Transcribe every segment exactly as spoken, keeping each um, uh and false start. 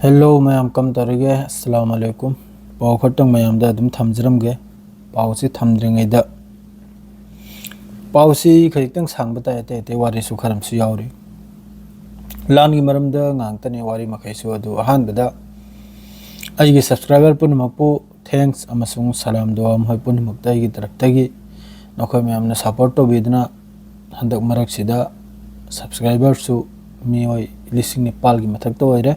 Hello ꯃꯌꯥꯝ, ꯀꯝ ꯇꯧꯔꯤꯒꯦ? ꯑꯁꯂꯥꯃꯨ ꯑꯂꯥꯏꯀꯨꯝ꯫ ꯄꯥꯎ ꯈꯛꯇꯪ ꯃꯌꯥꯝꯗ ꯑꯗꯨꯝ ꯊꯝꯖꯔꯝꯒꯦ꯫ ꯄꯥꯎꯁꯤ ꯊꯝꯗ꯭ꯔꯤꯉꯩꯗ, ꯄꯥꯎꯁꯤ ꯈꯖꯤꯛꯇꯪ ꯁꯥꯡꯕ ꯇꯥꯏ, ꯑꯇꯩ ꯑꯇꯩ ꯋꯥꯔꯤꯁꯨ ꯈꯔ ꯑꯃꯁꯨ ꯌꯥꯎꯔꯤ꯫ ꯂꯥꯟꯒꯤ ꯃꯔꯝꯗ ꯉꯥꯛꯇꯅꯤ ꯋꯥꯔꯤ ꯃꯈꯩꯁꯨ꯫ ꯑꯗꯨ ꯑꯍꯥꯟꯕꯗ ꯑꯩꯒꯤ subscriber ꯄꯨꯝꯅꯃꯛꯄꯨ thanks ꯑꯃꯁꯨꯡ ꯁꯂꯥꯝ ꯗꯨꯋꯥ ꯃꯈꯣꯏ ꯄꯨꯝꯅꯃꯛꯇ ꯑꯩꯒꯤ ꯇꯔꯞꯇꯒꯤ꯫ ꯅꯈꯣꯏ ꯃꯌꯥꯝꯅ support ꯇꯧꯕꯤꯗꯨꯅ ꯍꯟꯗꯛ ꯃꯔꯛꯁꯤꯗ subscriberꯁꯨ ꯃꯤꯑꯣꯏ ꯂꯤꯁꯤꯡ ꯅꯤꯄꯥꯜꯒꯤ ꯃꯊꯛꯇ ꯑꯣꯏꯔꯦ꯫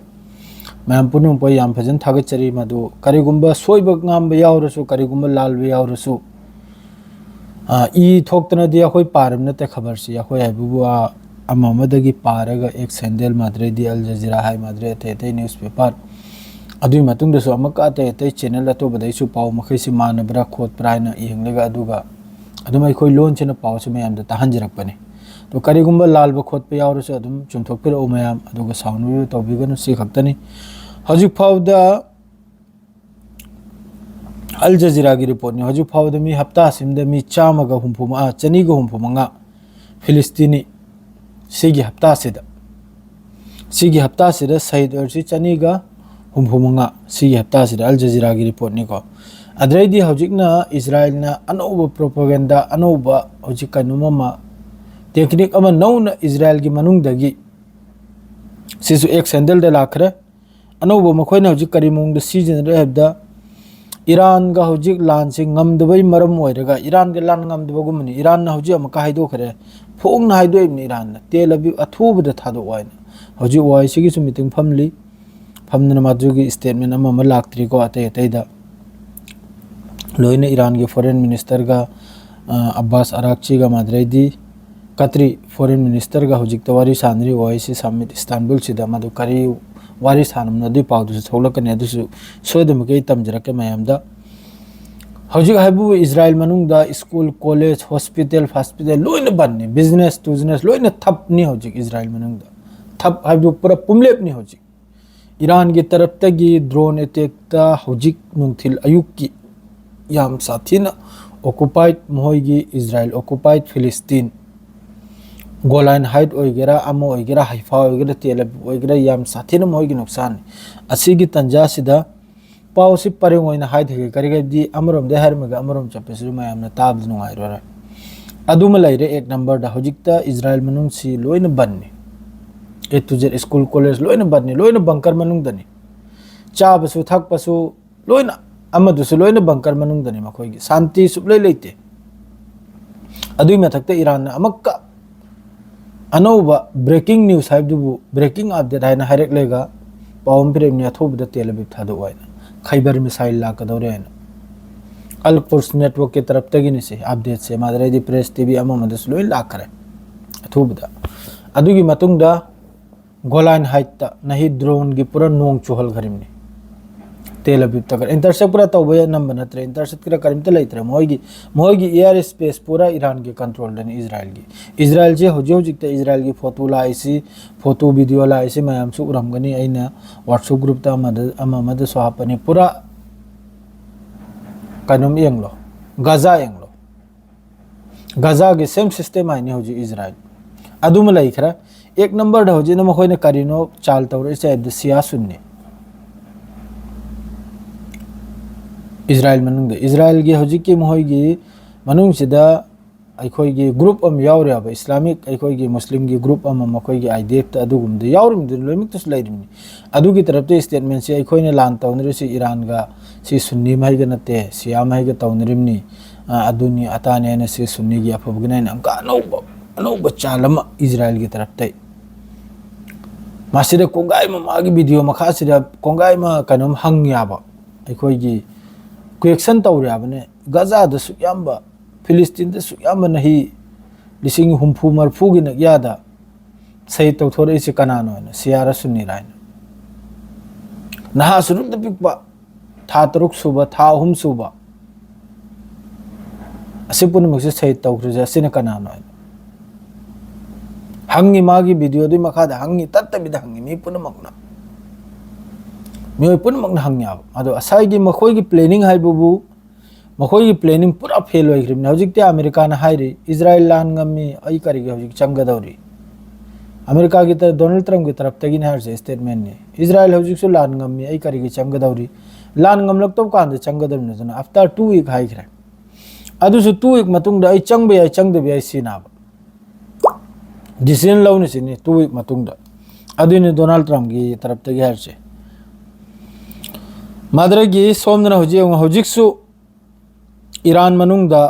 ꯃꯌꯥꯝ ꯄꯨꯝꯅꯃꯛꯄꯨ ꯑꯩ ꯌꯥꯝ ꯐꯖꯅ ꯊꯥꯒꯠꯆꯔꯤ꯫ ꯃꯗꯨ ꯀꯔꯤꯒꯨꯝꯕ ꯁꯣꯏꯕ ꯉꯥꯝꯕ ꯌꯥꯎꯔꯁꯨ, ꯀꯔꯤꯒꯨꯝꯕ ꯂꯥꯜꯕ ꯌꯥꯎꯔꯁꯨ, ꯑ, ꯏ ꯊꯣꯛꯇꯅꯗꯤ ꯑꯩꯈꯣꯏ ꯄꯥꯔꯤꯕ ꯅꯠꯇꯦ ꯈꯕꯔꯁꯤ꯫ ꯑꯩꯈꯣꯏ ꯍꯥꯏꯕꯕꯨ, ꯑ, ꯑꯃ ꯑꯃꯗꯒꯤ ꯄꯥꯔꯒ ꯑꯦꯛꯁ ꯍꯦꯟꯗꯦꯜ ꯃꯥꯗ꯭ꯔꯦꯗꯤ, ꯑꯜ ꯖꯖꯤꯔꯥ ꯍꯥꯏ ꯃꯥꯗ꯭ꯔꯦ, ꯑꯇꯩ ꯑꯇꯩ newspaper, ꯑꯗꯨꯒꯤ ꯃꯇꯨꯡꯗꯁꯨ ꯑꯃꯨꯛꯀ ꯑꯇꯩ ꯑꯇꯩ channel ꯑꯇꯣꯞꯄꯗꯩꯁꯨ ꯄꯥꯎ ꯃꯈꯩꯁꯤ ꯃꯥꯟꯅꯕ꯭ꯔꯥ ꯈꯣꯠꯄ꯭ꯔꯥ ꯍꯥꯏꯅ ꯌꯦꯡꯂꯒ, ꯑꯗꯨꯒ ꯑꯗꯨꯝ ꯑꯩꯈꯣꯏ ꯂꯣꯟꯁꯤꯅ ꯄꯥꯎꯁꯤ ꯃꯌꯥꯝꯗ ꯇꯥꯍꯟꯖꯔꯛꯄꯅꯤ꯫ ꯑꯗꯣ ꯀꯔꯤꯒꯨꯝꯕ ꯂꯥꯜꯕ ꯈꯣꯠꯄ ꯌꯥꯎꯔꯁꯨ ꯑꯗꯨꯝ ꯆꯨꯝꯊꯣꯛꯄꯤꯔꯛꯎ ꯃꯌꯥꯝ, ꯑꯗꯨꯒ ꯁꯥꯎꯅꯕꯤꯕ ꯇꯧꯕꯤꯒꯅꯨ, ꯁꯤ ꯈꯛꯇꯅꯤ꯫ ꯍꯧꯖꯤꯛ ꯐꯥꯎꯗ ꯑꯜ ꯖꯖꯤꯔꯥꯒꯤ reportꯅꯤ꯫ ꯍꯧꯖꯤꯛ ꯐꯥꯎꯕꯗ ꯃꯤ ꯍꯞꯇꯥ ꯑꯁꯤꯗ ꯃꯤ ꯆꯥꯝꯃꯒ ꯍꯨꯝꯐꯨ ꯃꯉꯥ, ꯆꯅꯤꯒ ꯍꯨꯝꯐꯨ ꯃꯉꯥ ꯐꯤꯂꯤꯁꯇꯤꯅꯤ ꯁꯤꯒꯤ ꯍꯞꯇꯥꯁꯤꯗ, ꯁꯤꯒꯤ ꯍꯞꯇꯥꯁꯤꯗ ꯁꯍꯤꯗ ꯑꯣꯏꯔꯤꯁꯤ ꯆꯅꯤꯒ ꯍꯨꯝꯐꯨ ꯃꯉꯥ, ꯁꯤꯒꯤ ꯍꯞꯇꯥꯁꯤꯗ ꯑꯜ ꯖꯖꯤꯔꯥꯒꯤ reportꯅꯤꯀꯣ꯫ ꯑꯗꯩꯗꯤ ꯍꯧꯖꯤꯛꯅ ꯏꯖꯔꯥꯏꯜꯅ ꯑꯅꯧꯕ propaganda, ꯑꯅꯧꯕ ꯍꯧꯖꯤꯛ ꯀꯩꯅꯣꯝ ꯑꯃ, technique ꯑꯃ ꯅꯧꯅ ꯏꯖꯔꯥꯏꯜꯒꯤ ꯃꯅꯨꯡꯗꯒꯤ, ꯁꯤꯁꯨ ꯑꯦꯛꯁ ꯍꯦꯟꯗꯦꯜꯗ ꯂꯥꯛꯈ꯭ꯔꯦ꯫ ꯑꯅꯧꯕ ꯃꯈꯣꯏꯅ ꯍꯧꯖꯤꯛ ꯀꯔꯤ ꯃꯑꯣꯡꯗ ꯁꯤꯖꯤꯟꯅꯔꯦ ꯍꯥꯏꯕꯗ, ꯏꯔꯥꯟꯒ ꯍꯧꯖꯤꯛ ꯂꯥꯟꯁꯤ ꯉꯝꯗꯕꯩ ꯃꯔꯝ ꯑꯣꯏꯔꯒ, ꯏꯔꯥꯟꯒ ꯂꯥꯟ ꯉꯝꯗꯕꯒꯨꯝꯕꯅꯤ꯫ ꯏꯔꯥꯟꯅ ꯍꯧꯖꯤꯛ ꯑꯃꯨꯛꯀ ꯍꯥꯏꯗꯣꯛꯈ꯭ꯔꯦ, ꯐꯣꯡꯅ ꯍꯥꯏꯗꯣꯛꯏꯕꯅꯤ ꯏꯔꯥꯟꯅ, ꯇꯦꯜ ꯑꯕꯤꯕ ꯑꯊꯨꯕꯗ ꯊꯥꯗꯣꯛꯑꯣ ꯍꯥꯏꯅ꯫ ꯍꯧꯖꯤꯛ ꯑꯣ ꯑꯥꯏ ꯁꯤꯒꯤꯁꯨ meeting ꯐꯝꯂꯤ, ꯐꯝꯗꯅ ꯃꯗꯨꯒꯤ statement ꯑꯃ ꯑꯃ ꯂꯥꯛꯇ꯭ꯔꯤꯀꯣ꯫ ꯑꯇꯩ ꯑꯇꯩꯗ ꯂꯣꯏꯅ ꯏꯔꯥꯟꯒꯤ foreign ministerꯒ, ꯑ, ꯑꯕꯥꯁ ꯑꯔꯥꯛꯆꯤꯒ ꯃꯥꯗ꯭ꯔꯩꯗꯤ ꯀꯇ꯭ꯔꯤ foreign ministerꯒ ꯍꯧꯖꯤꯛꯇ ꯋꯥꯔꯤ ꯁꯥꯟꯅꯔꯤ ꯑꯣ ꯑꯥꯏ ꯁꯤ summit ꯏꯁꯇꯥꯟꯕꯨꯜꯁꯤꯗ꯫ ꯃꯗꯨ ꯀꯔꯤ ꯋꯥꯔꯤ ꯁꯥꯟꯅꯕꯅꯣ ꯑꯗꯨꯒꯤ ꯄꯥꯎꯗꯨꯁꯨ ꯊꯣꯛꯂꯛꯀꯅꯤ, ꯑꯗꯨꯁꯨ ꯁꯣꯏꯗꯅꯃꯛꯀꯤ ꯑꯩ ꯇꯝꯖꯔꯛꯀꯦ ꯃꯌꯥꯝꯗ꯫ ꯍꯧꯖꯤꯛ ꯍꯥꯏꯕꯕꯨ ꯏꯖꯔꯥꯏꯜ ꯃꯅꯨꯡꯗ school, college, hospital, hospital ꯂꯣꯏꯅ ꯕꯟꯅꯤ, business, business ꯂꯣꯏꯅ ꯊꯞꯅꯤ ꯍꯧꯖꯤꯛ ꯏꯖꯔꯥꯏꯜ ꯃꯅꯨꯡꯗ꯫ ꯊꯞ ꯍꯥꯏꯕꯗꯨ ꯄꯨꯔꯥ ꯄꯨꯝꯂꯦꯞꯅꯤ ꯍꯧꯖꯤꯛ꯫ ꯏꯔꯥꯟꯒꯤ ꯇꯔꯞꯇꯒꯤ drone attackꯇ ꯍꯧꯖꯤꯛ ꯅꯨꯡꯊꯤꯜ ꯑꯌꯨꯛꯀꯤ ꯌꯥꯝ ꯁꯥꯊꯤꯅ occupied, ꯃꯈꯣꯏꯒꯤ ꯏꯖꯔꯥꯏꯜ occupied ꯐꯤꯂꯤꯁꯇꯤꯟ ꯒꯣꯂꯥꯟ ꯍꯥꯏꯠ ꯑꯣꯏꯒꯦꯔꯥ, ꯑꯃ ꯑꯣꯏꯒꯦꯔꯥ, ꯍꯥꯏꯐꯥ ꯑꯣꯏꯒꯦꯔꯥ, ꯇꯦꯜ ꯑꯕꯤꯕ ꯑꯣꯏꯒꯦꯔꯥ, ꯌꯥꯝ ꯁꯥꯊꯤꯅ ꯃꯈꯣꯏꯒꯤ ꯅꯨꯡꯁꯥꯟꯅꯤ꯫ ꯑꯁꯤꯒꯤ ꯇꯟꯖꯥꯁꯤꯗ ꯄꯥꯎꯁꯤ ꯄꯔꯦꯡ ꯑꯣꯏꯅ ꯍꯥꯏꯊꯒꯦ꯫ ꯀꯔꯤꯒꯤꯗꯤ ꯑꯃꯔꯣꯝꯗ ꯍꯥꯏꯔꯝꯃꯒ ꯑꯃꯔꯣꯝ ꯆꯠꯄꯁꯤꯁꯨ ꯃꯌꯥꯝꯅ ꯇꯥꯕꯗ ꯅꯨꯡꯉꯥꯏꯔꯣꯏ꯫ ꯑꯗꯨꯃ ꯂꯩꯔꯦ꯫ ꯑꯦꯛ ꯅꯝꯕꯔꯗ ꯍꯧꯖꯤꯛꯇ ꯏꯖꯔꯥꯏꯜ ꯃꯅꯨꯡꯁꯤ ꯂꯣꯏꯅ ꯕꯟꯅꯤ꯫ ꯑꯦ ꯇꯨ ꯖꯦꯠ, ꯁ꯭ꯀꯨꯜ, ꯀꯣꯂꯦꯖ ꯂꯣꯏꯅ ꯕꯟꯅꯤ, ꯂꯣꯏꯅ ꯕꯪꯀꯔ ꯃꯅꯨꯡꯗꯅꯤ꯫ ꯆꯥꯕꯁꯨ ꯊꯛꯄꯁꯨ ꯂꯣꯏꯅ, ꯑꯃꯗꯨꯁꯨ ꯂꯣꯏꯅ ꯕꯪꯀꯔ ꯃꯅꯨꯡꯗꯅꯤ꯫ ꯃꯈꯣꯏꯒꯤ ꯁꯥꯟꯇꯤ ꯁꯨꯛꯂꯩ ꯂꯩꯇꯦ꯫ ꯑꯗꯨꯒꯤ ꯃꯊꯛꯇ ꯏꯔꯥꯟꯅ ꯑꯃꯨꯛꯀ ꯑꯅꯧꯕ ꯕ꯭ꯔꯦꯀꯤꯡ ꯅ꯭ꯌꯨꯁ ꯍꯥꯏꯕꯗꯨꯕꯨ, ꯕ꯭ꯔꯦꯀꯤꯡ ꯑꯞꯗꯦꯠ ꯍꯥꯏꯅ ꯍꯥꯏꯔꯛꯂꯒ ꯄꯥꯎ ꯑꯃ ꯄꯤꯔꯛꯏꯕꯅꯤ, ꯑꯊꯨꯕꯗ ꯇꯦꯜ ꯑꯕꯤꯕ ꯊꯥꯗꯣꯛꯑꯣ ꯍꯥꯏꯅ, ꯈꯩꯕꯔ ꯃꯤꯁꯥꯏꯜ ꯂꯥꯛꯀꯗꯧꯔꯦ ꯍꯥꯏꯅ꯫ ꯑꯜ ꯀꯨꯗꯁ ꯅꯦꯠꯋꯔꯛꯀꯤ ꯇꯔꯞꯇꯒꯤꯅꯤ ꯁꯤ ꯑꯞꯗꯦꯠꯁꯦ꯫ ꯃꯥꯗꯔꯦꯗꯤ ꯄ꯭ꯔꯦꯁ, ꯇꯤ ꯚꯤ, ꯑꯃ ꯑꯃꯗꯁꯨ ꯂꯣꯏ ꯂꯥꯛꯈ꯭ꯔꯦ ꯑꯊꯨꯕꯗ꯫ ꯑꯗꯨꯒꯤ ꯃꯇꯨꯡꯗ ꯒꯣꯂꯥꯟ ꯍꯥꯏꯠꯇ ꯅꯍꯤ ꯗ꯭ꯔꯣꯟꯒꯤ ꯄꯨꯔꯥ ꯅꯣꯡ ꯆꯨꯍꯟꯈ꯭ꯔꯤꯕꯅꯤ꯫ ꯇꯦꯜ ꯑꯕꯤꯕꯇ ꯈꯔ ꯏꯟꯇꯔꯁꯦꯞ ꯈꯔ ꯇꯧꯕ ꯅꯝꯕ ꯅꯠꯇ꯭ꯔꯦ, ꯏꯟꯇꯔꯁꯦꯞ ꯈꯔ ꯀꯔꯤꯝꯇ ꯂꯩꯇ꯭ꯔꯦ꯫ ꯃꯣꯏꯒꯤ, ꯃꯣꯏꯒꯤ ꯑꯦꯌꯔ ꯁ꯭ꯄꯦꯁ ꯄꯨꯔꯥ ꯏꯔꯥꯟꯒꯤ ꯀꯟꯇ꯭ꯔꯣꯜꯗꯅꯤ ꯏꯖꯔꯥꯏꯜꯒꯤ꯫ ꯏꯖꯔꯥꯏꯜꯁꯦ ꯍꯧꯖꯤꯛ ꯍꯧꯖꯤꯛꯇ ꯏꯖꯔꯥꯏꯜꯒꯤ ꯐꯣꯇꯣ ꯂꯥꯛꯏꯁꯤ, ꯐꯣꯇꯣ ꯚꯤꯗꯤꯑꯣ ꯂꯥꯛꯏꯁꯤ ꯃꯌꯥꯝꯁꯨ ꯎꯔꯝꯒꯅꯤ꯫ ꯑꯩꯅ ꯋꯥꯠꯁꯑꯞ ꯒ꯭ꯔꯨꯞꯇ ꯑꯃꯗ, ꯑꯃ ꯑꯃꯗꯁꯨ ꯍꯥꯞꯄꯅꯤ꯫ ꯄꯨꯔꯥ ꯀꯩꯅꯣꯝ ꯌꯦꯡꯂꯣ, ꯒꯖꯥ ꯌꯦꯡꯂꯣ꯫ ꯒꯖꯥꯒꯤ ꯁꯦꯝ ꯁꯤꯁꯇꯦꯝ ꯍꯥꯏꯅꯤ ꯍꯧꯖꯤꯛ ꯏꯖꯔꯥꯏꯜ꯫ ꯑꯗꯨꯃ ꯂꯩꯈ꯭ꯔꯦ꯫ ꯑꯦꯛ ꯅꯝꯕꯔꯗ ꯍꯧꯖꯤꯛꯅ ꯃꯈꯣꯏꯅ ꯀꯔꯤꯅꯣ ꯆꯥꯜ ꯇꯧꯔꯛꯏꯁꯦ ꯍꯥꯏꯕꯗ ꯁꯤꯌꯥ ꯁꯨꯟꯅꯤ꯫ ꯏꯖꯔꯥꯏꯜ ꯃꯅꯨꯡꯗ, ꯏꯖꯔꯥꯏꯜꯒꯤ ꯍꯧꯖꯤꯛꯀꯤ ꯃꯈꯣꯏꯒꯤ ꯃꯅꯨꯡꯁꯤꯗ ꯑꯩꯈꯣꯏꯒꯤ ꯒ꯭ꯔꯨꯞ ꯑꯃ ꯌꯥꯎꯔꯤꯕ, ꯏꯁꯂꯥꯃꯤꯛ ꯑꯩꯈꯣꯏꯒꯤ ꯃꯨꯁꯂꯤꯝꯒꯤ ꯒ꯭ꯔꯨꯞ ꯑꯃ, ꯃꯈꯣꯏꯒꯤ ꯑꯥꯏ ꯗꯤ ꯑꯦꯐꯇ ꯑꯗꯨꯒꯨꯝꯕꯗ ꯌꯥꯎꯔꯤꯕꯗꯨ ꯂꯣꯏꯅꯃꯛꯇꯁꯨ ꯂꯩꯔꯤꯕꯅꯤ꯫ ꯑꯗꯨꯒꯤ ꯇꯔꯞꯇ ꯁ꯭ꯇꯦꯠꯃꯦꯟꯁꯤ ꯑꯩꯈꯣꯏꯅ ꯂꯥꯟ ꯇꯧꯅꯔꯤꯁꯤ ꯏꯔꯥꯟꯒ, ꯁꯤ ꯁꯨꯟꯅꯤ ꯃꯍꯩꯒ ꯅꯠꯇꯦ, ꯁꯤꯌꯥ ꯃꯍꯩꯒ ꯇꯧꯅꯔꯤꯕꯅꯤ, ꯑ, ꯑꯗꯨꯅꯤ ꯑꯇꯥꯅꯤ ꯍꯥꯏꯅ ꯁꯤ ꯁꯨꯟꯅꯤꯒꯤ ꯑꯐꯕꯒꯤꯅ ꯍꯥꯏꯅ ꯑꯃꯨꯛꯀ ꯑꯅꯧꯕ, ꯑꯅꯧꯕ ꯆꯥꯜ ꯑꯃ ꯏꯖꯔꯥꯏꯜꯒꯤ ꯇꯔꯞꯇꯩ꯫ ꯃꯁꯤꯗ ꯀꯣꯡꯒꯥꯏ ꯑꯃ, ꯃꯥꯒꯤ ꯚꯤꯗꯤꯑꯣ ꯃꯈꯥꯁꯤꯗ ꯀꯣꯡꯒꯥꯏ ꯑꯃ ꯀꯩꯅꯣꯝ ꯍꯪ ꯌꯥꯕ, ꯑꯩꯈꯣꯏꯒꯤ ꯀ꯭ꯋꯦꯛꯁꯟ ꯇꯧꯔꯦ ꯍꯥꯏꯕꯅꯦ, ꯒꯖꯥꯗ ꯁꯨꯛ ꯌꯥꯝꯕ, ꯐꯤꯂꯤꯁꯇꯤꯟꯗ ꯁꯨꯛ ꯌꯥꯝꯕ ꯅꯍꯤ ꯂꯤꯁꯤꯡ ꯍꯨꯝꯐꯨ ꯃꯔꯤꯐꯨꯒꯤ ꯅꯛꯌꯥꯗ ꯁꯍꯤꯗ ꯇꯧꯊꯣꯔꯛꯏꯁꯤ ꯀꯅꯥꯅꯣ ꯍꯥꯏꯅ, ꯁꯤꯌꯥꯔ ꯁꯨꯟꯅꯤꯔ ꯍꯥꯏꯅ꯫ ꯅꯍꯥꯁꯨ ꯑꯗꯨꯝꯇ ꯄꯤꯛꯄ, ꯊꯥ ꯇꯔꯨꯛ ꯁꯨꯕ, ꯊꯥ ꯑꯍꯨꯝ ꯁꯨꯕ, ꯑꯁꯤ ꯄꯨꯝꯅꯃꯛꯁꯦ ꯁꯍꯤꯗ ꯇꯧꯈ꯭ꯔꯤꯁꯦ ꯑꯁꯤꯅ ꯀꯅꯥꯅꯣ ꯍꯥꯏꯅ ꯍꯪꯉꯤ꯫ ꯃꯥꯒꯤ ꯚꯤꯗꯤꯑꯣꯗꯨꯒꯤ ꯃꯈꯥꯗ ꯍꯪꯉꯤ, ꯇꯠꯇꯕꯤꯗ ꯍꯪꯉꯤ ꯃꯤ ꯄꯨꯝꯅꯃꯛꯅ꯫ ꯃꯤꯑꯣꯏ ꯄꯨꯝꯅꯃꯛꯅ ꯍꯪꯉꯦꯕ꯫ ꯑꯗꯣ ꯉꯁꯥꯏꯒꯤ ꯃꯈꯣꯏꯒꯤ ꯄ꯭ꯂꯦꯅꯤꯡ ꯍꯥꯏꯕꯕꯨ ꯃꯈꯣꯏꯒꯤ planning ꯄꯨꯔꯥ fail ꯑꯣꯏꯈ꯭ꯔꯤꯕꯅꯤ꯫ ꯍꯧꯖꯤꯛꯇꯤ ꯑꯃꯦꯔꯤꯀꯥꯅ ꯍꯥꯏꯔꯤ, "ꯏꯖꯔꯥꯏꯜ ꯂꯥꯟ ꯉꯝꯃꯤ, ꯑꯩ ꯀꯔꯤꯒꯤ ꯍꯧꯖꯤꯛ ꯆꯪꯒꯗꯧꯔꯤ?" ꯑꯃꯦꯔꯤꯀꯥꯒꯤ ꯇ-, ꯗꯣꯅꯥꯜꯗ ꯇ꯭ꯔꯝꯞꯀꯤ ꯇꯔꯞꯇꯒꯤꯅꯤ ꯍꯥꯏꯔꯤꯁꯦ statement ꯅꯤ꯫ "ꯏꯖꯔꯥꯏꯜ ꯍꯧꯖꯤꯛꯁꯨ ꯂꯥꯟ ꯉꯝꯃꯤ, ꯑꯩ ꯀꯔꯤꯒꯤ ꯆꯪꯒꯗꯧꯔꯤ? ꯂꯥꯟ ꯉꯝꯂꯛꯇꯕ ꯀꯥꯟꯗ ꯆꯪꯒꯗꯕꯅꯤ ꯑꯗꯨꯅ, after two week" ꯍꯥꯏꯈ꯭ꯔꯦ꯫ ꯑꯗꯨꯁꯨ two week ꯃꯇꯨꯡꯗ ꯑꯩ ꯆꯪꯕ ꯌꯥꯏ, ꯆꯪꯗꯕ ꯌꯥꯏ ꯁꯤꯅꯥꯕ꯫ Decision ꯂꯧꯅꯤ ꯁꯤꯅꯤ two week ꯃꯇꯨꯡꯗ꯫ ꯑꯗꯨꯅꯤ ꯗꯣꯅꯥꯜꯗ ꯇ꯭ꯔꯝꯞꯀꯤ ꯇꯔꯞꯇꯒꯤ ꯍꯥꯏꯔꯤꯁꯦ꯫ ꯃꯥꯗ꯭ꯔꯒꯤ ꯁꯣꯝꯗꯅ ꯍꯧꯖꯤꯛ ꯌꯦꯡꯉꯨ, ꯍꯧꯖꯤꯛꯁꯨ ꯏꯔꯥꯟ ꯃꯅꯨꯡꯗ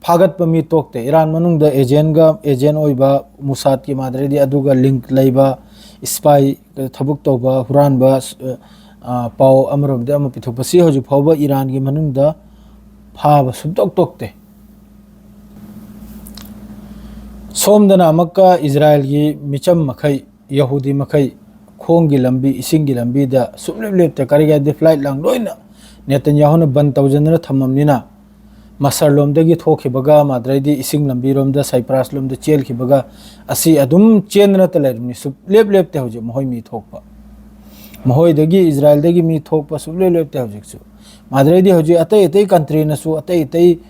ꯐꯥꯒꯠꯄ ꯃꯤ ꯇꯣꯛꯇꯦ꯫ ꯏꯔꯥꯟ ꯃꯅꯨꯡꯗ agent ꯒ, agent ꯑꯣꯏꯕ, ꯃꯨꯁꯥꯗꯀꯤ ꯃꯥꯗ꯭ꯔꯗꯤ ꯑꯗꯨꯒ link ꯂꯩꯕ, spy ꯊꯕꯛ ꯇꯧꯕ, ꯍꯨꯔꯥꯟꯕ, ꯑ, ꯄꯥꯎ ꯑꯃꯔꯣꯝꯗ ꯑꯃ ꯄꯤꯊꯣꯛꯄ, ꯁꯤ ꯍꯧꯖꯤꯛ ꯐꯥꯎꯕ ꯏꯔꯥꯟꯒꯤ ꯃꯅꯨꯡꯗ ꯐꯥꯕ ꯁꯨꯡꯇꯣꯛ ꯇꯣꯛꯇꯦ꯫ ꯁꯣꯝꯗꯅ ꯑꯃꯨꯛꯀ ꯏꯖꯔꯥꯏꯜꯒꯤ ꯃꯤꯆꯝ ꯃꯈꯩ, ꯌꯍꯨꯗꯤ ꯃꯈꯩ ꯈꯣꯡꯒꯤ ꯂꯝꯕꯤ, ꯏꯁꯤꯡꯒꯤ ꯂꯝꯕꯤꯗ ꯁꯨꯡꯂꯦꯞ ꯂꯦꯞꯇꯦ꯫ ꯀꯔꯤꯒꯤ ꯍꯥꯏꯗꯤ flight ꯂꯥꯡ ꯂꯣꯏꯅ ꯅꯦꯇꯟꯌꯥꯍꯨꯅ ꯕꯟ ꯇꯧꯖꯟꯗꯅ ꯊꯝꯃꯝꯅꯤꯅ, ꯃꯁꯔ ꯂꯣꯝꯗꯒꯤ ꯊꯣꯛꯈꯤꯕꯒ, ꯃꯥꯗ꯭ꯔꯩꯗꯤ ꯏꯁꯤꯡ ꯂꯝꯕꯤꯔꯣꯝꯗ, ꯁꯥꯏꯄ꯭ꯔꯥꯁ ꯂꯣꯝꯗ ꯆꯦꯜꯈꯤꯕꯒ, ꯑꯁꯤ ꯑꯗꯨꯝ ꯆꯦꯟꯗꯅꯇ ꯂꯩꯔꯕꯅꯤ꯫ ꯁꯨꯡꯂꯦꯞ ꯂꯦꯞꯇꯦ ꯍꯧꯖꯤꯛ ꯃꯈꯣꯏ ꯃꯤ ꯊꯣꯛꯄ꯫ ꯃꯈꯣꯏꯗꯒꯤ, ꯏꯖꯔꯥꯏꯜꯗꯒꯤ ꯃꯤ ꯊꯣꯛꯄ ꯁꯨꯡꯂꯦꯞ ꯂꯦꯞꯇꯦ ꯍꯧꯖꯤꯛꯁꯨ꯫ ꯃꯥꯗ꯭ꯔꯩꯗꯤ ꯍꯧꯖꯤꯛ ꯑꯇꯩ ꯑꯇꯩ country ꯅꯁꯨ, ꯑꯇꯩ ꯑꯇꯩ,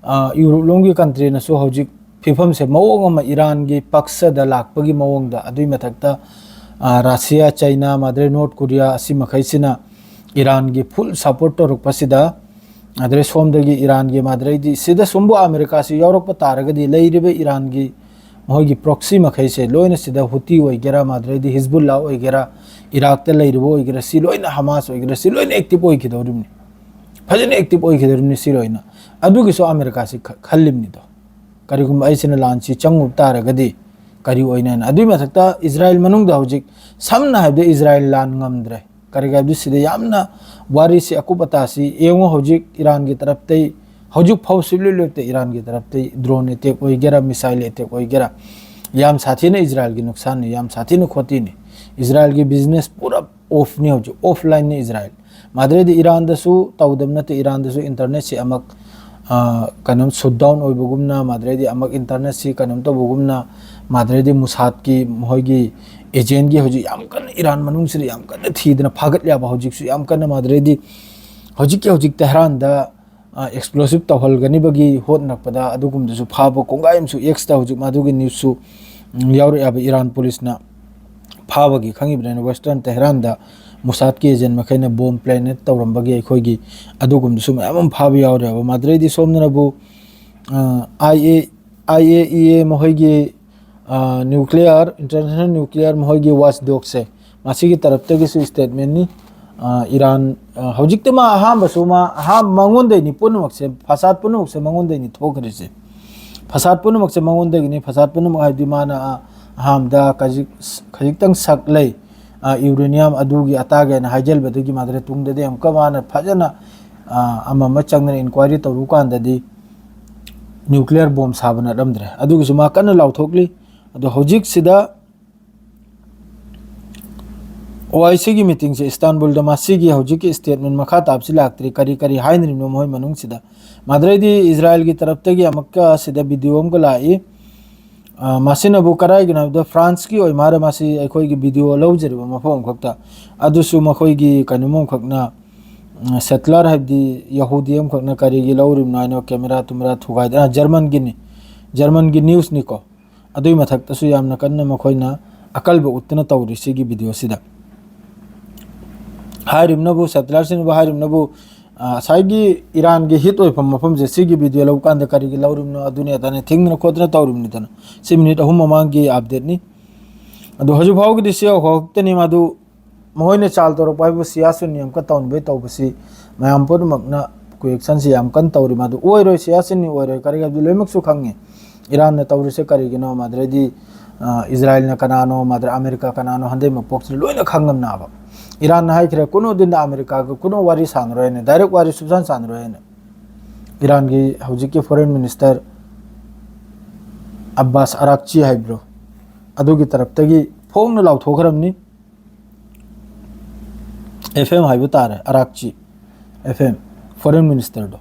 ꯑ, ꯌꯨꯔꯣꯞ ꯂꯣꯝꯒꯤ country ꯅꯁꯨ ꯍꯧꯖꯤꯛ ꯐꯤꯕꯝꯁꯦ ꯃꯑꯣꯡ ꯑꯃ ꯏꯔꯥꯟꯒꯤ ꯄꯛꯁꯗ ꯂꯥꯛꯄꯒꯤ ꯃꯑꯣꯡꯗ, ꯑꯗꯨꯏ ꯃꯊꯛꯇ, ꯑ, ꯔꯁꯤꯌꯥ, ꯆꯩꯅꯥ, ꯃꯥꯗ꯭ꯔꯩ ꯅꯣꯔꯠ ꯀꯣꯔꯤꯌꯥ ꯑꯁꯤ ꯃꯈꯩꯁꯤꯅ ꯏꯔꯥꯟꯒꯤ full support ꯇꯧꯔꯛꯄꯁꯤꯗ, ꯑꯗꯩ ꯁꯣꯝꯗꯒꯤ ꯏꯔꯥꯟꯒꯤ ꯃꯥꯗ꯭ꯔꯩꯗꯤ ꯁꯤꯗ ꯁꯨꯝꯕꯨ ꯑꯃꯦꯔꯤꯀꯥꯁꯤ ꯌꯥꯎꯔꯛꯄ ꯇꯥꯔꯒꯗꯤ ꯂꯩꯔꯤꯕ ꯏꯔꯥꯟꯒꯤ ꯃꯈꯣꯏꯒꯤ proxy ꯃꯈꯩꯁꯦ ꯂꯣꯏꯅ ꯁꯤꯗ ꯍꯨꯇꯤ ꯑꯣꯏꯒꯦꯔꯥ, ꯃꯥꯗ꯭ꯔꯩꯗꯤ ꯍꯤꯖꯕꯨꯜꯂꯥ ꯑꯣꯏꯒꯦꯔꯥ, ꯏꯔꯥꯛꯇ ꯂꯩꯔꯤꯕ ꯑꯣꯏꯒꯦꯔꯥ, ꯁꯤ ꯂꯣꯏꯅ ꯍꯃꯥꯁ ꯑꯣꯏꯒꯦꯔꯥ, ꯁꯤ ꯂꯣꯏꯅ active ꯑꯣꯏꯈꯤꯗꯧꯔꯤꯕꯅꯤ, ꯐꯖꯅ active ꯑꯣꯏꯈꯤꯗꯧꯔꯤꯕꯅꯤ꯫ ꯁꯤ ꯂꯣꯏꯅ ꯑꯗꯨꯒꯤꯁꯨ ꯑꯃꯦꯔꯤꯀꯥꯁꯤ ꯈ-, ꯈꯜꯂꯤꯕꯅꯤꯗꯣ꯫ ꯀꯔꯤꯒꯨꯝꯕ ꯑꯩꯁꯤꯅ ꯂꯥꯟꯁꯤ ꯆꯪꯉꯨꯕ ꯇꯥꯔꯒꯗꯤ ꯀꯔꯤ ꯑꯣꯏꯅꯤ ꯍꯥꯏꯅ꯫ ꯑꯗꯨꯏ ꯃꯊꯛꯇ ꯏꯖꯔꯥꯏꯜ ꯃꯅꯨꯡꯗ ꯍꯧꯖꯤꯛ ꯁꯝꯅ ꯍꯥꯏꯔꯕꯗ ꯏꯖꯔꯥꯏꯜ ꯂꯥꯟ ꯉꯝꯗ꯭ꯔꯦ꯫ ꯀꯔꯤꯒꯤ ꯍꯥꯏꯕꯗꯤ ꯁꯤꯗ ꯌꯥꯝꯅ ꯋꯥꯔꯤꯁꯤ ꯑꯀꯨꯞ ꯑꯇꯥꯁꯤ ꯌꯦꯡꯉꯨ꯫ ꯍꯧꯖꯤꯛ ꯏꯔꯥꯟꯒꯤ ꯇꯔꯞꯇꯩ ꯍꯧꯖꯤꯛ ꯐꯥꯎ ꯁꯨꯡꯂꯦꯞ ꯂꯦꯞꯇꯦ꯫ ꯏꯔꯥꯟꯒꯤ ꯇꯔꯞꯇꯩ drone attack ꯑꯣꯏꯒꯦꯔꯥ, missile attack ꯑꯣꯏꯒꯦꯔꯥ, ꯌꯥꯝ ꯁꯥꯊꯤꯅ ꯏꯖꯔꯥꯏꯜꯒꯤ ꯅꯨꯡꯁꯥꯟꯅꯤ, ꯌꯥꯝ ꯁꯥꯊꯤꯅ ꯈꯣꯇꯤꯅꯤ꯫ ꯏꯖꯔꯥꯏꯜꯒꯤ business ꯄꯨꯔꯥ off ꯅꯤ ꯍꯧꯖꯤꯛ, offline ꯅꯤ ꯏꯖꯔꯥꯏꯜ꯫ ꯃꯥꯗ꯭ꯔꯩꯗꯤ ꯏꯔꯥꯟꯗꯁꯨ ꯇꯧꯗꯕ ꯅꯠꯇꯦ, ꯏꯔꯥꯟꯗꯁꯨ internet ꯁꯤ ꯑꯃꯨꯛ, ꯑ, ꯀꯩꯅꯣꯝ shutdown ꯑꯣꯏꯕꯒꯨꯝꯅ, ꯃꯥꯗ꯭ꯔꯩꯗꯤ ꯑꯃꯨꯛ internet ꯁꯤ ꯀꯩꯅꯣꯝ ꯇꯧꯕꯒꯨꯝꯅ, ꯃꯥꯗ꯭ꯔꯩꯗꯤ ꯃꯨꯁꯥꯗꯀꯤ ꯃꯈꯣꯏꯒꯤ agent ꯀꯤ ꯍꯧꯖꯤꯛ ꯌꯥꯝ ꯀꯟꯅ ꯏꯔꯥꯟ ꯃꯅꯨꯡꯁꯤꯗ ꯌꯥꯝ ꯀꯟꯅ ꯊꯤꯗꯅ ꯐꯥꯒꯠꯂꯦ ꯍꯥꯏꯕ꯫ ꯍꯧꯖꯤꯛꯁꯨ ꯌꯥꯝ ꯀꯟꯅ ꯃꯥꯗ꯭ꯔꯩꯗꯤ ꯍꯧꯖꯤꯛꯀꯤ ꯍꯧꯖꯤꯛ ꯇꯦꯍꯔꯥꯟꯗ ꯑ, explosive ꯇꯧꯍꯜꯒꯅꯤꯕꯒꯤ ꯍꯣꯠꯅꯔꯛꯄꯗ ꯑꯗꯨꯒꯨꯝꯕꯗꯁꯨ ꯐꯥꯕ ꯀꯣꯡꯒꯥꯏ ꯑꯃꯁꯨ X ꯇ ꯍꯧꯖꯤꯛ ꯃꯗꯨꯒꯤ news ꯁꯨ, ꯎꯝ, ꯌꯥꯎꯔꯛꯑꯦꯕ꯫ ꯏꯔꯥꯟ police ꯅ ꯐꯥꯕꯒꯤ ꯈꯪꯉꯤꯕꯅꯤꯅ Western Tehran ꯗ Mossad ꯀꯤ agent ꯃꯈꯩꯅ bomb plant ꯇꯧꯔꯝꯕꯒꯤ ꯑꯩꯈꯣꯏꯒꯤ ꯑꯗꯨꯒꯨꯝꯕꯁꯨ ꯃꯌꯥꯝ ꯑꯃ ꯐꯥꯕ ꯌꯥꯎꯔꯦꯕ꯫ ꯃꯗꯨꯗꯩꯗꯤ ꯁꯣꯝꯗꯅꯕꯨ, ꯑ, IA, IAEA ꯃꯈꯣꯏꯒꯤ, ꯑ, nuclear, international nuclear ꯃꯈꯣꯏꯒꯤ watchdog ꯁꯦ, ꯃꯁꯤꯒꯤ ꯇꯔꯞꯇꯒꯤꯁꯨ statement ꯅꯤ꯫ ꯑ, ꯏꯔꯥꯟ, ꯑ, ꯍꯧꯖꯤꯛꯇꯤ ꯃꯥ ꯑꯍꯥꯟꯕꯁꯨ ꯃꯥ ꯑꯍꯥꯟ-, ꯃꯉꯣꯟꯗꯩꯅꯤ ꯄꯨꯝꯅꯃꯛꯁꯦ, ꯐꯁꯥꯗ ꯄꯨꯝꯅꯃꯛꯁꯦ ꯃꯉꯣꯟꯗꯩꯅꯤ ꯊꯣꯛꯈ꯭ꯔꯤꯁꯦ꯫ ꯐꯁꯥꯗ ꯄꯨꯝꯅꯃꯛꯁꯦ ꯃꯉꯣꯟꯗꯒꯤꯅꯤ꯫ ꯐꯁꯥꯗ ꯄꯨꯝꯅꯃꯛ ꯍꯥꯏꯕꯗꯤ ꯃꯥꯅ, ꯑ, ꯑꯍꯥꯟꯕꯗ ꯈꯖꯤꯛ-, ꯈꯖꯤꯛꯇꯪ ꯁꯛ ꯂꯩ, ꯑ, uranium ꯑꯗꯨꯒꯤ ꯑꯇꯥꯒꯤ ꯍꯥꯏꯅ ꯍꯥꯏꯖꯜꯕꯗꯒꯤ ꯃꯥꯗ꯭ꯔꯦ ꯇꯨꯡꯗꯗꯤ ꯑꯃꯨꯛꯀ ꯃꯥꯅ ꯐꯖꯅ, ꯑ, ꯑꯃ ꯑꯃ ꯆꯪꯗꯅ inquiry ꯇꯧꯔꯨ ꯀꯥꯟꯗꯗꯤ nuclear bomb ꯁꯥꯕ ꯅꯠꯂꯝꯗ꯭ꯔꯦ꯫ ꯑꯗꯨꯒꯤꯁꯨ ꯃꯥ ꯀꯟꯅ ꯂꯥꯎꯊꯣꯛꯂꯤ꯫ ꯑꯗꯣ ꯍꯧꯖꯤꯛꯁꯤꯗ OIC ꯒꯤ meeting ꯁꯦ ꯏꯁꯇꯥꯟꯕꯨꯜꯗ ꯃꯁꯤꯒꯤ ꯍꯧꯖꯤꯛꯀꯤ statement ꯃꯈꯥ ꯇꯥꯕꯁꯤ ꯂꯥꯛꯇ꯭ꯔꯤ꯫ ꯀꯔꯤ ꯀꯔꯤ ꯍꯥꯏꯅꯔꯤꯕꯅꯣ ꯃꯣꯏ ꯃꯅꯨꯡꯁꯤꯗ? ꯃꯗꯨꯗꯩꯗꯤ ꯏꯖꯔꯥꯏꯜꯒꯤ ꯇꯔꯞꯇꯒꯤ ꯑꯃꯨꯛꯀ ꯁꯤꯗ video ꯑꯃꯒ ꯂꯥꯛꯏ꯫ ꯑ, ꯃꯁꯤꯅꯕꯨ ꯀꯗꯥꯏꯒꯤꯅꯣ ꯍꯥꯏꯕꯗ ꯐ꯭ꯔꯥꯟꯁꯀꯤ ꯑꯣꯏ ꯃꯥꯜꯂꯦ꯫ ꯃꯁꯤ ꯑꯩꯈꯣꯏꯒꯤ video ꯂꯧꯖꯔꯤꯕ ꯃꯐꯝ ꯑꯃꯈꯛꯇ꯫ ꯑꯗꯨꯁꯨ ꯃꯈꯣꯏꯒꯤ ꯀꯩꯅꯣꯝ ꯑꯃꯈꯛꯅ, ꯎꯝ, settler ꯍꯥꯏꯕꯗꯤ ꯌꯍꯨꯗꯤ ꯑꯃꯈꯛꯅ ꯀꯔꯤꯒꯤ ꯂꯧꯔꯤꯕꯅꯣ ꯍꯥꯏꯅ camera ꯇꯨꯃꯦꯔꯥ ꯊꯨꯒꯥꯏꯗꯅ, ꯖꯔꯃꯟꯒꯤꯅꯤ, ꯖꯔꯃꯟꯒꯤ news ꯅꯤꯀꯣ꯫ ꯑꯗꯨꯒꯤ ꯃꯊꯛꯇꯁꯨ ꯌꯥꯝꯅ ꯀꯟꯅ ꯃꯈꯣꯏꯅ ꯑꯀꯜꯕ ꯎꯠꯇꯨꯅ ꯇꯧꯔꯤ ꯁꯤꯒꯤ video ꯁꯤꯗ꯫ ꯍꯥꯏꯔꯤꯕꯅꯕꯨ, settler ꯁꯤꯡꯅꯕꯨ ꯍꯥꯏꯔꯤꯕꯅꯕꯨ, ꯑ, ꯉꯁꯥꯏꯒꯤ ꯏꯔꯥꯟꯒꯤ hit ꯑꯣꯏꯐꯝ ꯃꯐꯝꯁꯦ ꯁꯤꯒꯤ video ꯂꯧꯕ ꯀꯥꯟꯗ ꯀꯔꯤꯒꯤ ꯂꯧꯔꯤꯕꯅꯣ, ꯑꯗꯨꯅꯤ ꯑꯗꯥꯅꯤ ꯊꯤꯡꯗꯅ ꯈꯣꯠꯇꯅ ꯇꯧꯔꯤꯕꯅꯤꯗꯅ꯫ ꯁꯤ minute ꯑꯍꯨꯝ ꯃꯃꯥꯡꯒꯤ update ꯅꯤ꯫ ꯑꯗꯣ ꯍꯧꯖꯤꯛ ꯐꯥꯎꯒꯤꯗꯤ ꯁꯤ ꯈꯛꯇꯅꯤ꯫ ꯃꯗꯨ ꯃꯈꯣꯏꯅ ꯆꯥꯜ ꯇꯧꯔꯛꯄ ꯍꯥꯏꯕꯨ ꯁꯤꯌꯥ ꯁꯨꯟꯅꯤ ꯑꯃꯨꯛꯀ ꯇꯧꯅꯕꯩ ꯇꯧꯕꯁꯤ ꯃꯌꯥꯝ ꯄꯨꯝꯅꯃꯛꯅ ꯀ꯭ꯋꯦꯛꯁꯟꯁꯤ ꯌꯥꯝ ꯀꯟꯅ ꯇꯧꯔꯤ꯫ ꯃꯗꯨ ꯑꯣꯏꯔꯣꯏ, ꯁꯤꯌꯥ ꯁꯨꯟꯅꯤ ꯑꯣꯏꯔꯣꯏ꯫ ꯀꯔꯤꯒꯤ ꯍꯥꯏꯕꯗꯤ ꯂꯣꯏꯅꯃꯛꯁꯨ ꯈꯪꯉꯤ ꯏꯔꯥꯟꯅ ꯇꯧꯔꯤꯁꯦ ꯀꯔꯤꯒꯤꯅꯣ, ꯃꯗꯨꯗꯩꯗꯤ, ꯑ, ꯏꯖꯔꯥꯏꯜꯅ ꯀꯅꯥꯅꯣ, ꯃꯗꯨꯗ ꯑꯃꯦꯔꯤꯀꯥ ꯀꯅꯥꯅꯣ, ꯍꯟꯗꯩ ꯃꯄꯣꯛꯁꯤꯗ ꯂꯣꯏꯅ ꯈꯪꯉꯝꯅꯕ꯫ ꯏꯔꯥꯟꯅ ꯍꯥꯏꯈ꯭ꯔꯦ, ꯀꯨꯅꯣ ꯗꯤꯟꯗ ꯑꯃꯦꯔꯤꯀꯥꯒ ꯀꯨꯅꯣ ꯋꯥꯔꯤ ꯁꯥꯟꯅꯔꯣꯏ ꯍꯥꯏꯅ, direct ꯋꯥꯔꯤ ꯁꯨꯡꯁꯥꯟ ꯁꯥꯟꯅꯔꯣꯏ ꯍꯥꯏꯅ꯫ ꯏꯔꯥꯟꯒꯤ ꯍꯧꯖꯤꯛꯀꯤ foreign minister ꯑꯕꯥꯁ ꯑꯔꯥꯛꯆꯤ ꯍꯥꯏꯕ꯭ꯔꯣ, ꯑꯗꯨꯒꯤ ꯇꯔꯞꯇꯒꯤ ꯐꯣꯡꯅ ꯂꯥꯎꯊꯣꯛꯈ꯭ꯔꯕꯅꯤ꯫ FM ꯍꯥꯏꯕ ꯇꯥꯔꯦ, ꯑꯔꯥꯛꯆꯤ FM, foreign minister ꯗꯣ꯫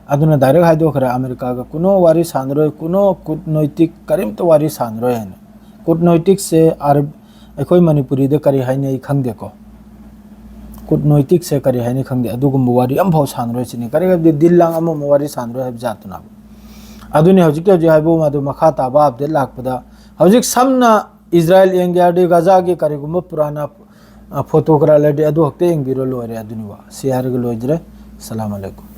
ꯑꯗꯨꯅ direct ꯍꯥꯏꯗꯣꯛꯈ꯭ꯔꯦ, ꯑꯃꯦꯔꯤꯀꯥꯒ ꯀꯨꯅꯣ ꯋꯥꯔꯤ ꯁꯥꯟꯅꯔꯣꯏ, ꯀꯨꯅꯣ ꯀꯨꯠꯅꯣꯏꯇꯤꯛ ꯀꯔꯤꯝꯇ ꯋꯥꯔꯤ ꯁꯥꯟꯅꯔꯣꯏ ꯍꯥꯏꯅ꯫ ꯀꯨꯠꯅꯣꯏꯇꯤꯛꯁꯦ ꯑꯔ-, ꯑꯩꯈꯣꯏ ꯃꯅꯤꯄꯨꯔꯤꯗ ꯀꯔꯤ ꯍꯥꯏꯅꯩ ꯈꯪꯗꯦꯀꯣ꯫ ꯀꯨꯠꯅꯣꯏꯇꯤꯛꯁꯦ ꯀꯔꯤ ꯍꯥꯏꯅꯤ ꯈꯪꯗꯦ, ꯑꯗꯨꯒꯨꯝꯕ ꯋꯥꯔꯤ ꯑꯃꯐꯥꯎ ꯁꯥꯟꯅꯔꯣꯏ ꯁꯤꯅꯤ꯫ ꯀꯔꯤ ꯍꯥꯏꯕꯗꯤ ꯗꯤꯜ ꯂꯥꯡ ꯑꯃ ꯑꯃ ꯋꯥꯔꯤ ꯁꯥꯟꯅꯔꯣꯏ ꯍꯥꯏꯕ ꯖꯥꯠꯇꯨꯅ꯫ ꯑꯗꯨꯅꯤ ꯍꯧꯖꯤꯛꯀꯤ ꯍꯧꯖꯤꯛ ꯍꯥꯏꯕ ꯑꯗꯨ ꯃꯈꯥ ꯇꯥꯕ ꯑꯞꯗꯦꯠ ꯂꯥꯛꯄꯗ, ꯍꯧꯖꯤꯛ ꯁꯝꯅ ꯏꯖꯔꯥꯏꯜ ꯌꯦꯡꯒꯦ ꯍꯥꯏꯔꯗꯤ ꯒꯖꯥꯒꯤ ꯀꯔꯤꯒꯨꯝꯕ ꯄꯨꯔꯥꯅ, ꯑ, ꯐꯣꯇꯣꯒ꯭ꯔꯥꯐ ꯂꯩꯔꯗꯤ ꯑꯗꯨ ꯈꯛꯇ ꯌꯦꯡꯕꯤꯔꯣ, ꯂꯣꯏꯔꯦ꯫ ꯑꯗꯨꯅꯤ ꯋꯥ꯫ ꯁꯤ ꯍꯥꯏꯔꯒ ꯂꯣꯏꯖꯔꯦ꯫ ꯁꯂꯥꯝ ꯑꯂꯩꯀꯨꯝ꯫